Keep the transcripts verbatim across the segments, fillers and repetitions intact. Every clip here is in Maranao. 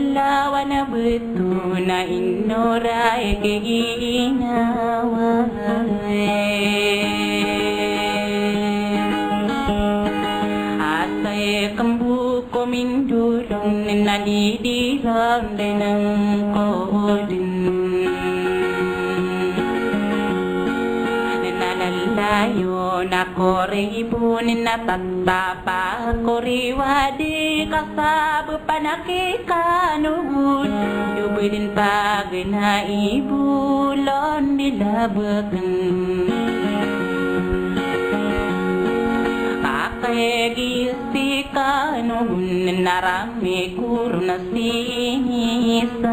Lawan a beto na ino ray kaginawa. Asay kembo ko mindolon na di di ron den angkoden. Na lalayon ako ribon na tatap ako riwadi ka sabap a nakikanogon, doben paganay bolon di labeken. Kakay gisi kanogon na rami ko ron a sinisari.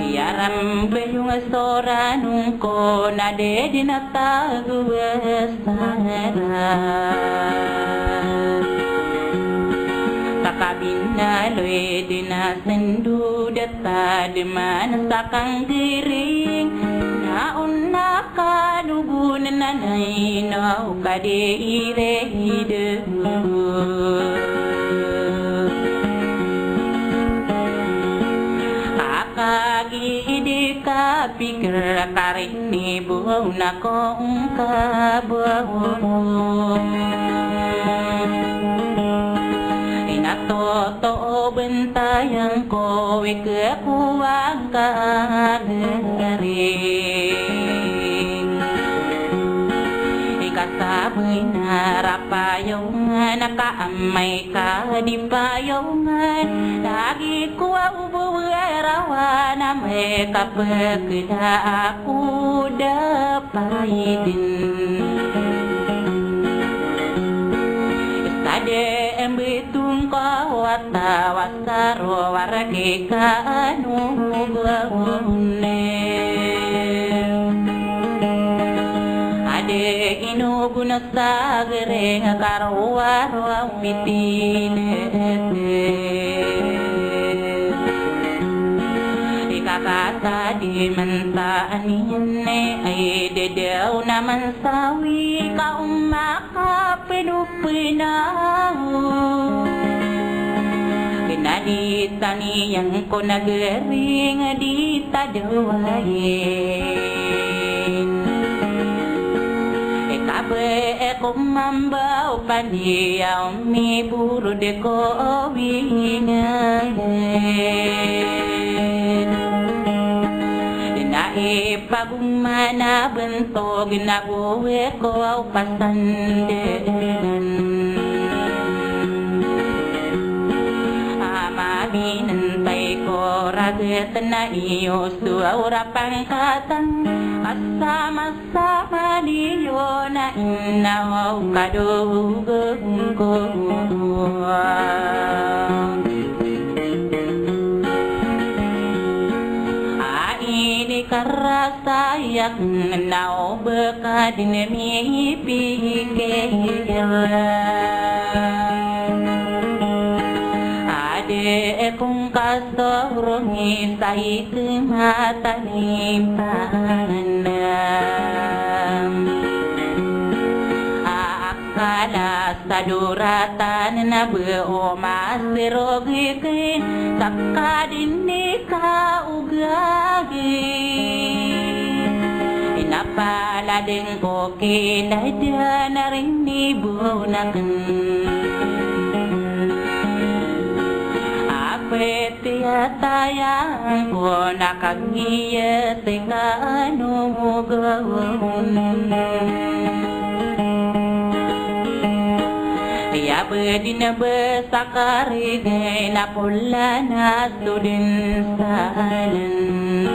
Iyaram beyong a soran ongko na di di na tago a sara. Takabinaloy di na sendo da tademan sa kanggiring, na on na kanogon na naino ka di irehide. Kakay gii di kapikir karin ni bo na ko ongkabowong. Ina toto o bentayang ko wik ko angkagaring. Ika sabay na ra payongan ka amay ka di payongan. Lagi ko a obo a rawan amay ka pekeda ako da paidin. Stade embetong ka wata wasa ro waragi ka ano gwawane. Ade ino guna sagere nga karowaro a umitinete. Ikakata di menta anine ay dedaw naman sawi ka uma kapinupinaw. Kena di taniyan ko nagari nga di tadawayin. Ikabe eko mambaw paniyaw miburod ko owingan. Dena ipagumana bentog na buwe ko aw pasandegan. Ama minentay ko raget na iyo so aw rapangkatan. Asama Samaniyo na inaw kadogong ko. A ini karasayak naw beka di na mipikir. Ade ekong kasorong isa ikematan Aakala sa doratan na be o masirogi ken sa kadini ka ogagi. Inapala den ko kinada na rinibonaken. Apet Tiyatayang ko na kagiya seka ano mo gawon. Iya be di na be sa karigay na pola na so den sa alan.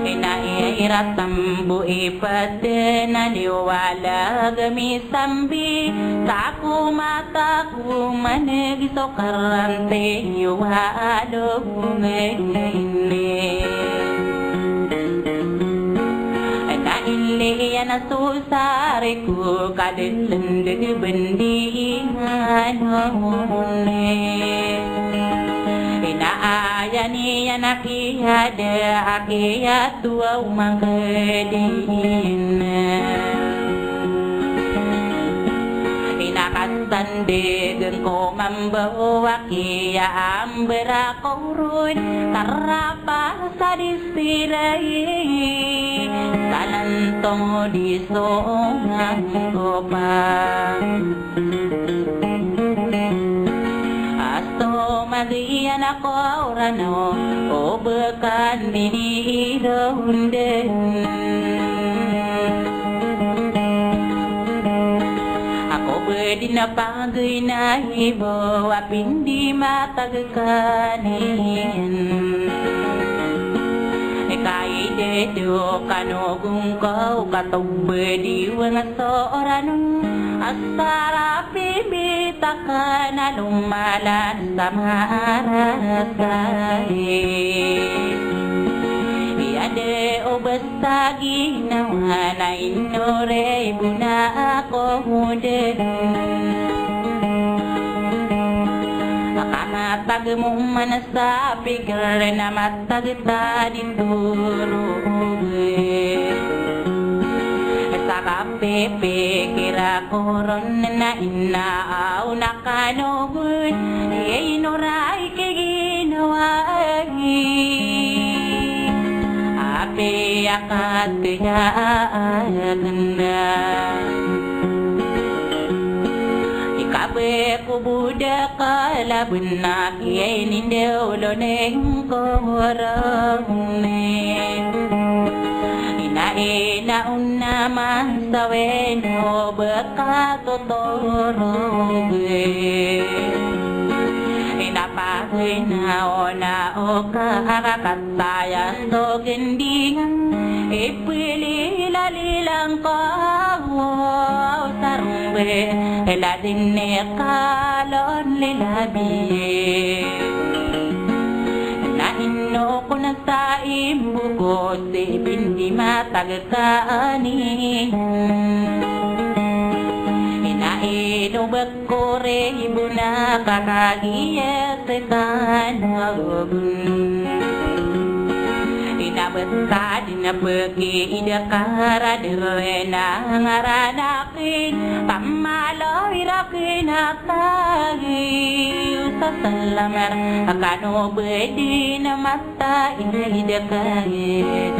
Ina ira tambo ipaden na liwala gami sambi tako mata Kumaneg so karante iyo a adong ene. Na ili iyan a so sari ko kadendeg bendingan one. Ina aya niyan a kiyada a kiyatuwa o mangkedin. Ina kasan Tig ko mambo a kiyaamber ako ron, tarapa sa di siray, kanan tong di so ngangkopa. Asto magiyan ako rano, o bekan dini ironden. Ako bedin a pagina ibo a pindi matag kaniyan. Ikaide do kano gungkaw katog bedi wenga so oranon. Asara pimita kana lumalan sa marasay. Iyade o bes sa ginawa na ino re ibona ako den. Makamatag mo man sa pigir na matag ta di toroge. Sa kapipikir ako ron na inaaw na kano gon, ino ra i kiginawa ki. Apiya katiya a agenda. Ikabe ko boda kalaben a kiyaininde olonen ko borone. Ina ina ona man sawen o beka totoroge. Ina pagina ona o karakataya so gendingan. Ipili lalilang ko sarumbe. Ila dine kalon lilabi. Na ino ko na sa imbuko si pindi matag kaniyan. Ina ino bek kore ibona kakagiya se kanagon. Ina bek kadin a peki ida kara dere na ngaranak Pamaloy raken a tagi, sasalamar a kano bedi na mata inay dakayet.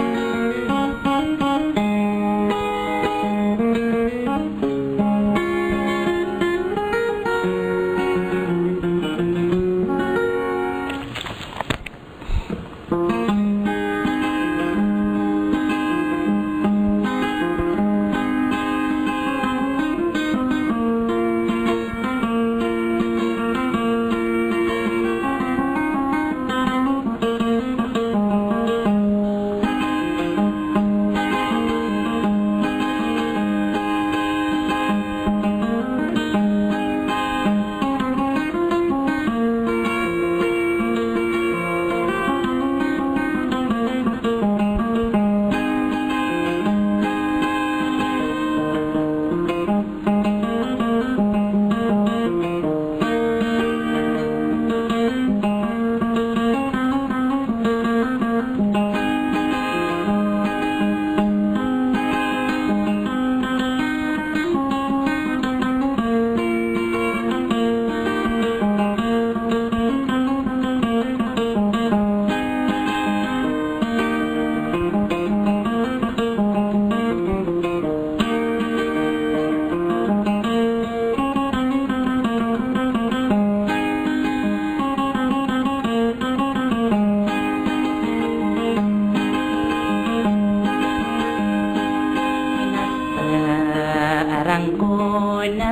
Arang ko na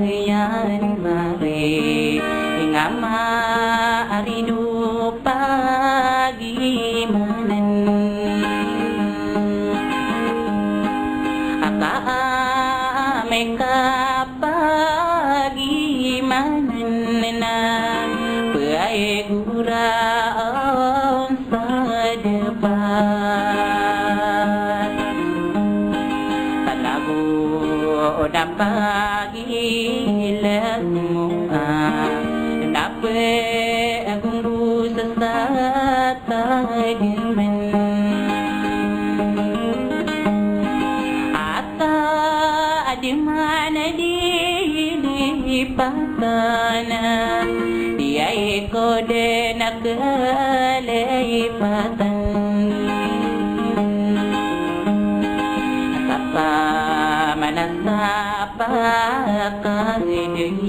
iyan mari, ingama arido pagimanan. Aka amay ka pagimanan na paguraon sa depan. Tanago na pag Ilak mo a na pagombo sa satagemen. Ata ademan a di, di pa Tana, di ay ko den a kalipatan. Sapa man a sapa ka di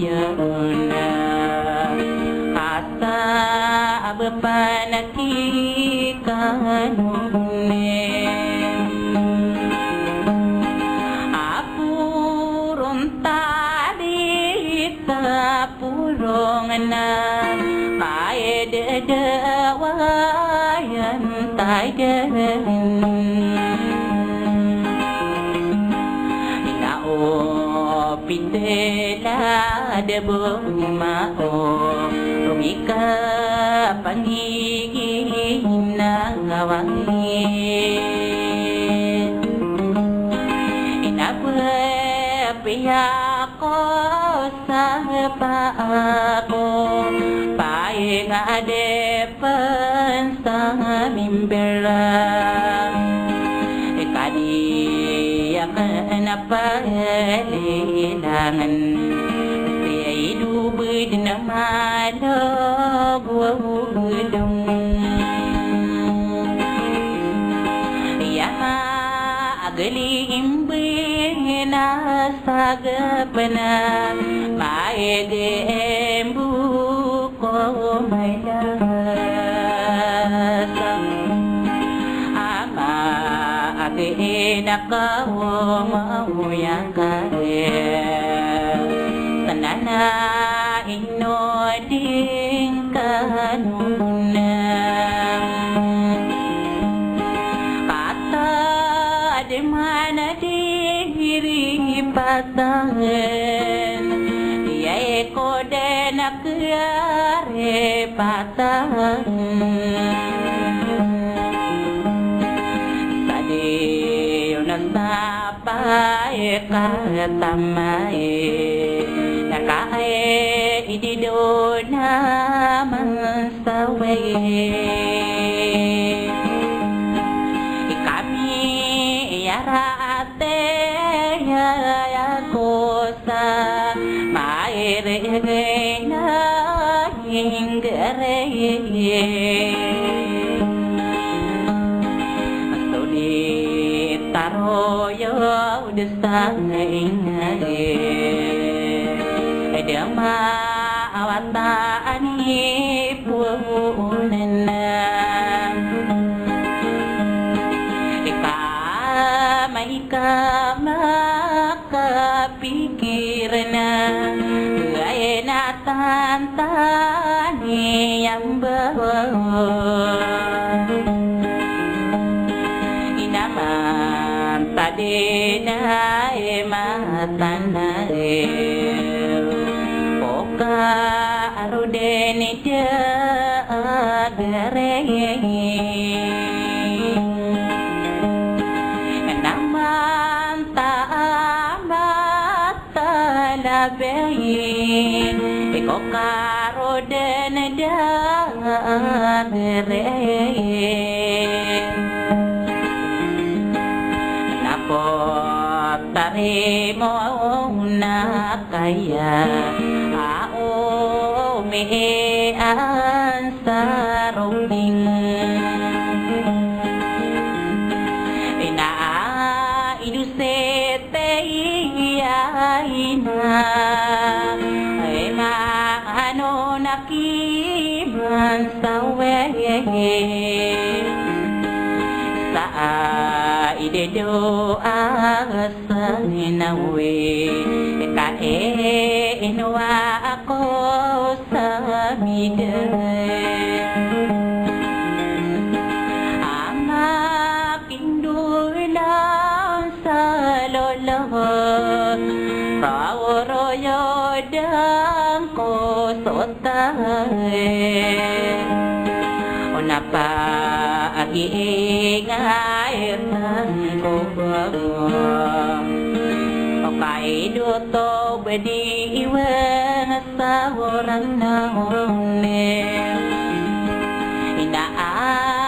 yaona. Kasa a ba panaki kanone. Apuron tali ta purong na, paid da wayan taid. Ina o pitela da bo ma o, rumi ka pangigina ngawangi. Ina ba piya ko sa pa ako, painga de pen sa mimbela. Ika di aken a palilangan, si ay dubed na malog wa ubedong. Iya ma agalimbing na sagap na maig embo ko mailas. Ama agi inaka o mauya ka e. Tanana ino ding kanuna. Kata di mana diri patangen, iyai ko den a kiyari patangen. Sa di yon a sapa i katamai, na kai di dona man sawai. Ikami iyara ate ya, ya ko sa mairigay na inggare. Sulit taro yo desa ingare. Eda ma awata ani punan. Ika ma ika ma kapikir na, ay na tantani yamba. Ina man tadi na ay matanarew, oka aro den i da agare. Ina man ta amat talabayin, iko karo den da agare. Na ko tarimo na kaya, a o mi an sarobing. Ina a idu sete iya ina, ay ma ano na ki man sawe. Sa a idedo a sinawi, ka e inowa ako sa bida. Ama kindolan sa lolo, raworoyo dangko so tae. Ona pa agi ingay tangko bago. O kaido to bedi iwang sa orang na one. Ina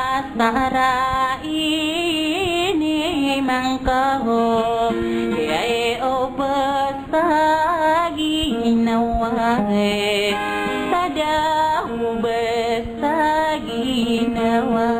asara ini mangkaho. Iyai o bes sa ginawa. Sa da o bes a ginawa.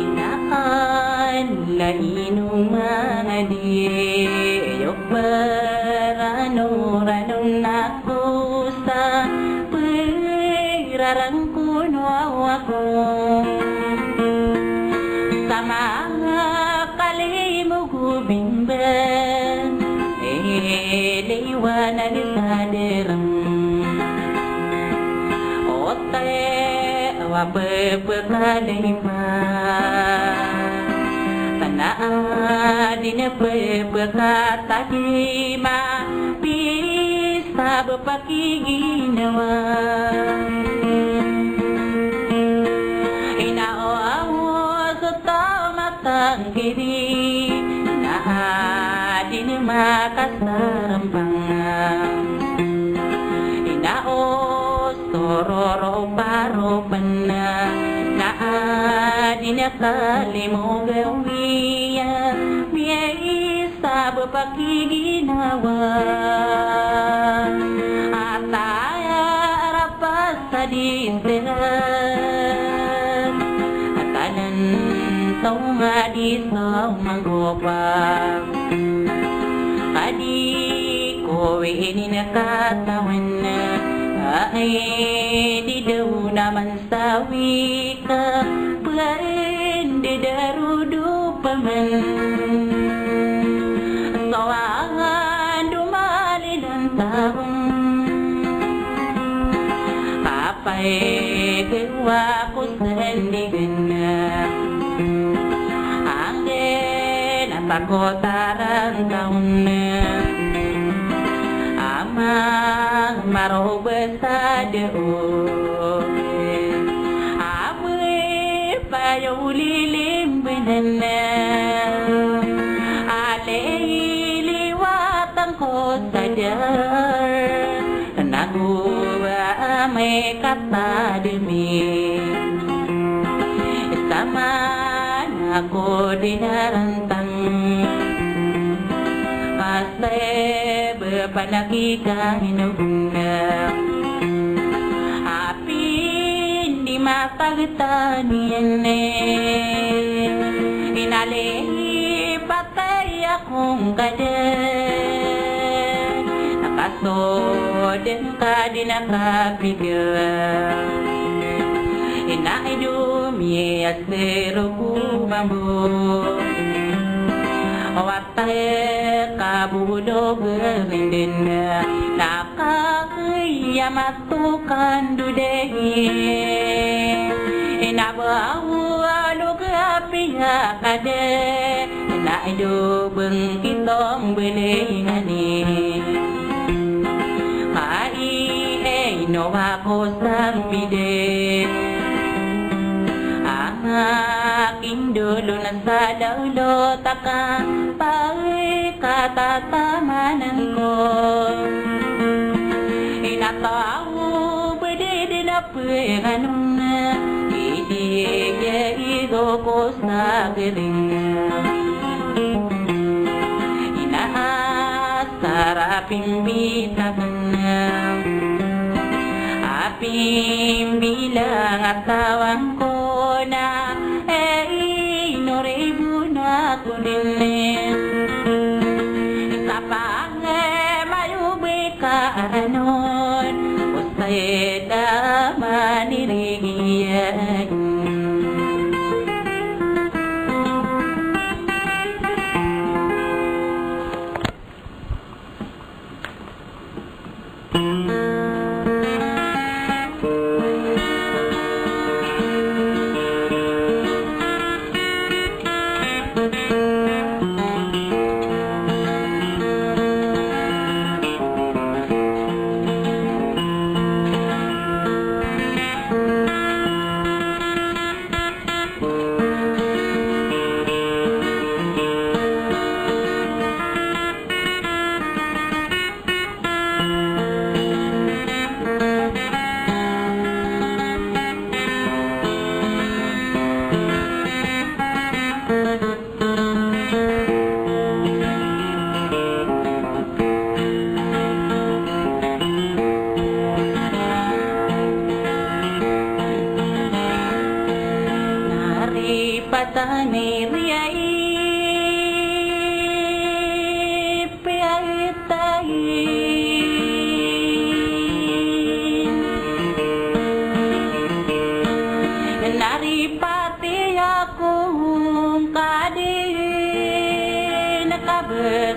Ina Allah, ino man a di iyo perano-rano na ko sa perarang ko no ako. Sa manga kalimo ko bimben, iliwanag sa derem. Ote wa pepekalima, tana a di na pepekatalima, pisa bepakiginawa. Ina o awo so taw matangkiri, na a di na makasarampang. Ina o sororo paropen, na a di na kalimo gawiya, miyai sa bepakiginawa. Ataya rapas sa di seran, atanan taw nga di sa manggopa. Ka di ko inin katawan, ay di daw naman sawi ka, pwede darudo paman. Sawangan do malilan taon, kapay kewa ko sendigen. Anggen a takotaran taon, ama marobes a deo. Abe payo lilimbenan, alay liwatan ko sadar, nago ba amay katademi. Saman ako di narantang, asay bepanakika inogna. Pindi matagtaniyan, inalay patay akong kaden. Nakasoden ka di nakapiga, inaidomi a sero ko mambo. Wat Teka bo do gerenden, na kakiyamat to kandodai. Ina ba a walo ka piyakade, na ido bengkitong belengani. Kai e ino ako sambide. Angak indolo na sa dawlo taka, pawai katatamanan ko. Ina taw bede di na penganon, idi ya igo ko sa gering. Ina a sara pimbitakan, a pimbilang a tawang ko na, e ino ribo na ko dini. Sa pangemayo bika anon, o saya da manirigiyan.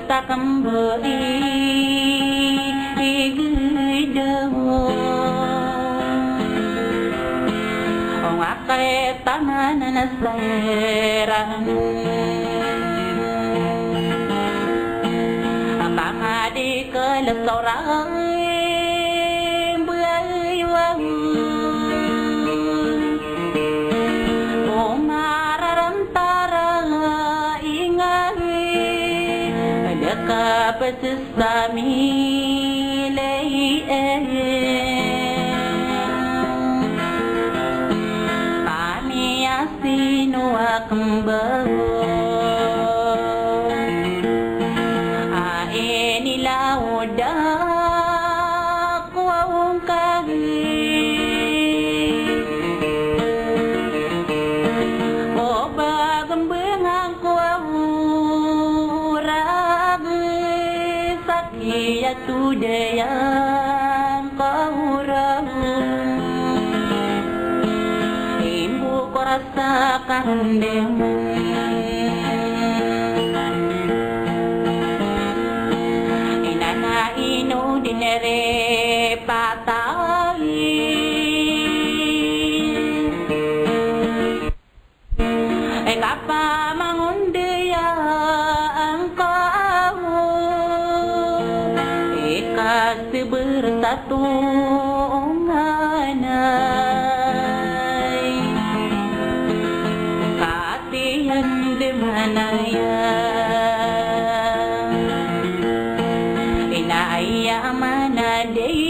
Takmbo i, i gdaw. Ong a kay tamanan a siran. Aka nga di kala soran. Biyay wa. O mararantara ingay. Ada ka peses Kami lay, eh, kami a sino a kembaw a inilawd a kowa ongkagi. O ba gembengan kowa orag. Sakiya todayan ka oragon. Imbo ko rasa karendem. Inana ino di nere patay. Ika pamangondeya angka awo, ika seber sa tonganay. Katiyan de manaya, inaya manadey.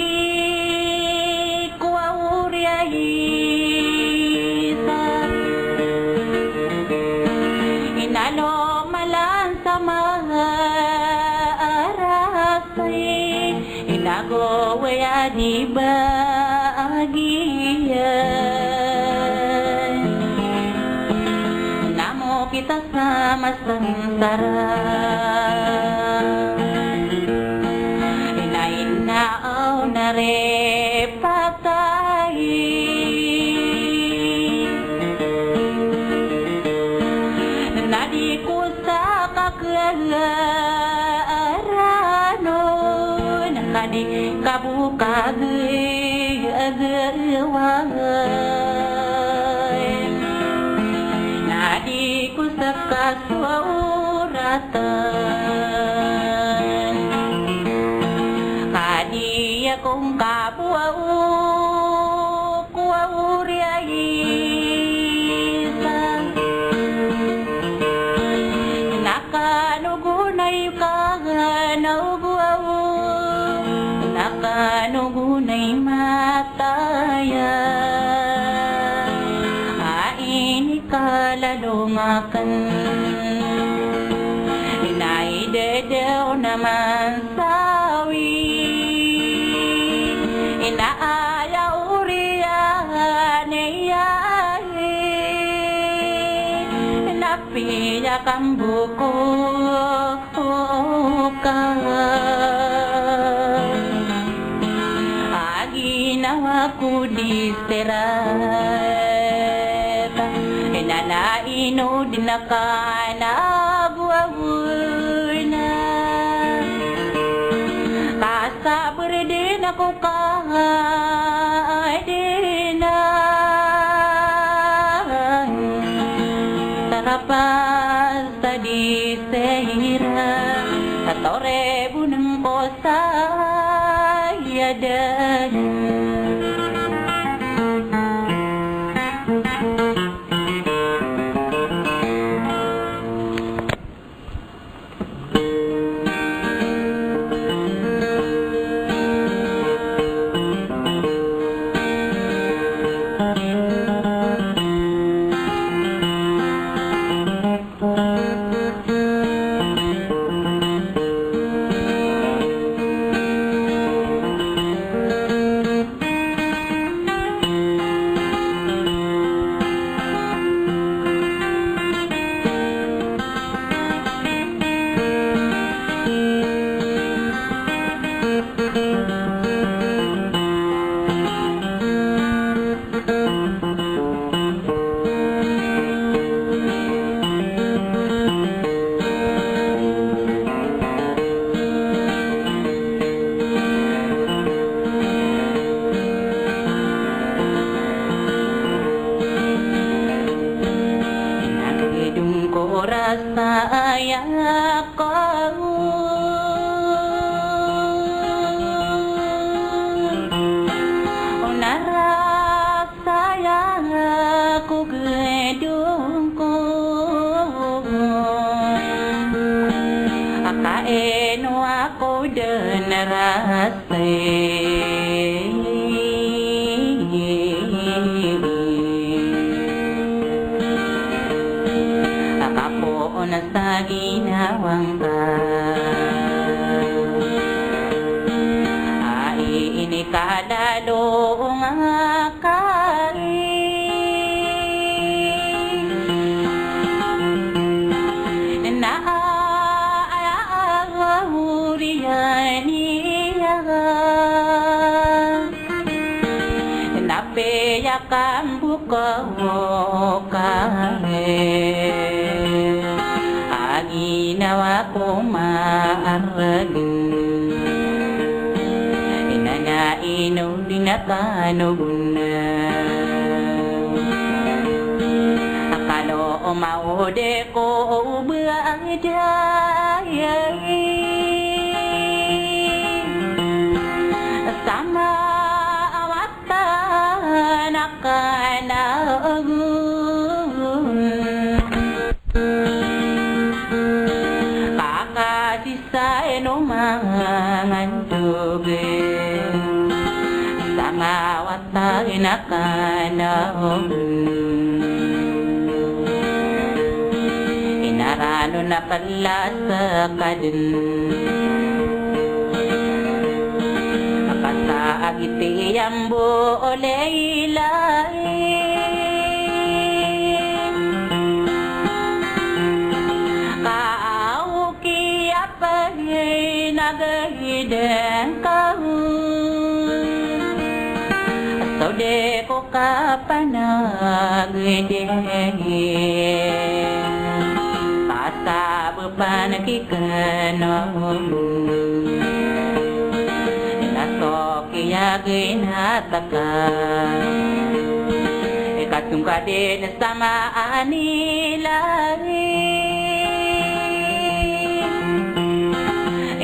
Kowa oriya isa. Inalo malan sa maarasay. Inago waya di bagiyan. Namo kita sa masangsara. Ina, ina, aw nare patay. Na di ko sa kakaranon, na di kabukag agaway. Na di ko sa kasoratan. Kadiya kong kabuwa o kowa oriya isa. Na kanogonay ka na ogowa o. Na kanogonay mataya. Ay ini kalalongaken. Inay dedew naman sawi. Ina aya oriyan iya. Ina piya kambuko. Oka. A ginawa ko di serat. Ina na ino di na kanagowa wena. Kasaber di na ko ka di na. Tarapas Sa di sira, sa tore buneng ko sa yadan. Ako, o narasa ako gedong ko, a kaino ako den narasa. Ka poon sa ginawa ngka, a inikadalong ka na a, a, a, a, oriyan iyan na piyakambokaw ka a ginawa ko maarag. Ina na ino di na kano gona. Akalo o maode ko o baya sama awatan akan agun. Kakasi sa ino mangandog, sa mawatan akan agun. Inarano na pala sa kadn, a kasaagit iyan bo o laylay. Ka aw kiyapagay na gay den ka, so di ko kapanagdi, ka sabap a kikna o, na so kiyaginataka, i katongkad den sa maanilay.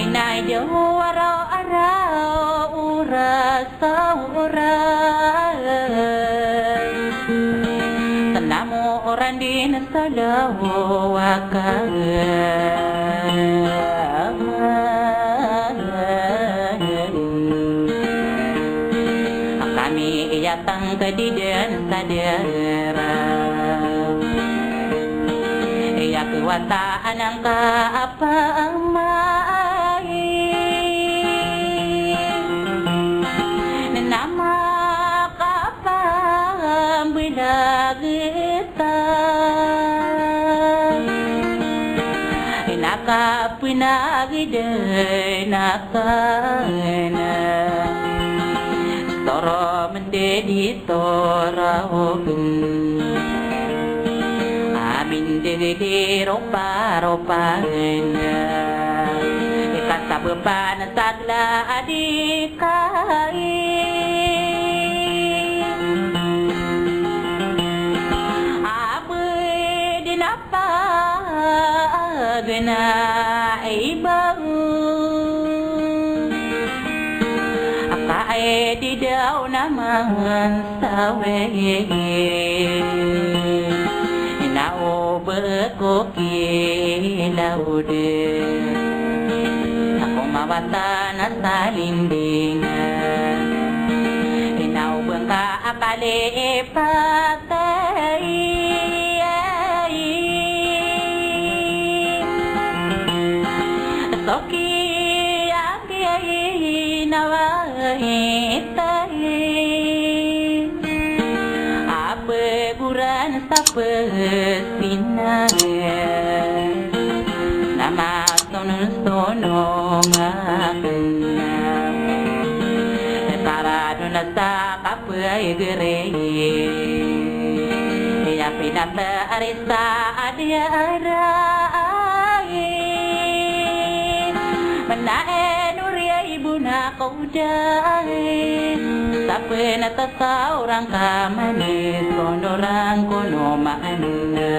Inay di waraw araw oras sa oras, sa namoran din sa lawakan. Kami iyatang ka di den sa dera, iya kiwata anang ka apa amay. Nama kapambilag ta, ina kapinagid na kana, toro mende di toro ogun. Amin degede ropa-ropa na, ikasabapan sagla a di kai. Abdi na pagna ibaw, a kaay di daw naman sawi. Ina o beko kilawd, ako mawatan a salinding. Ina o bengka a kali ipatay. Soki a kiyawit a pegoran sa pesinan, na masonong-sonong aken. Karadon a sa kapegeri, iya pinatari sa adiarai. Manaen o riya i bona kawday, sa penatasaw rangka manis, kono rangkono maana.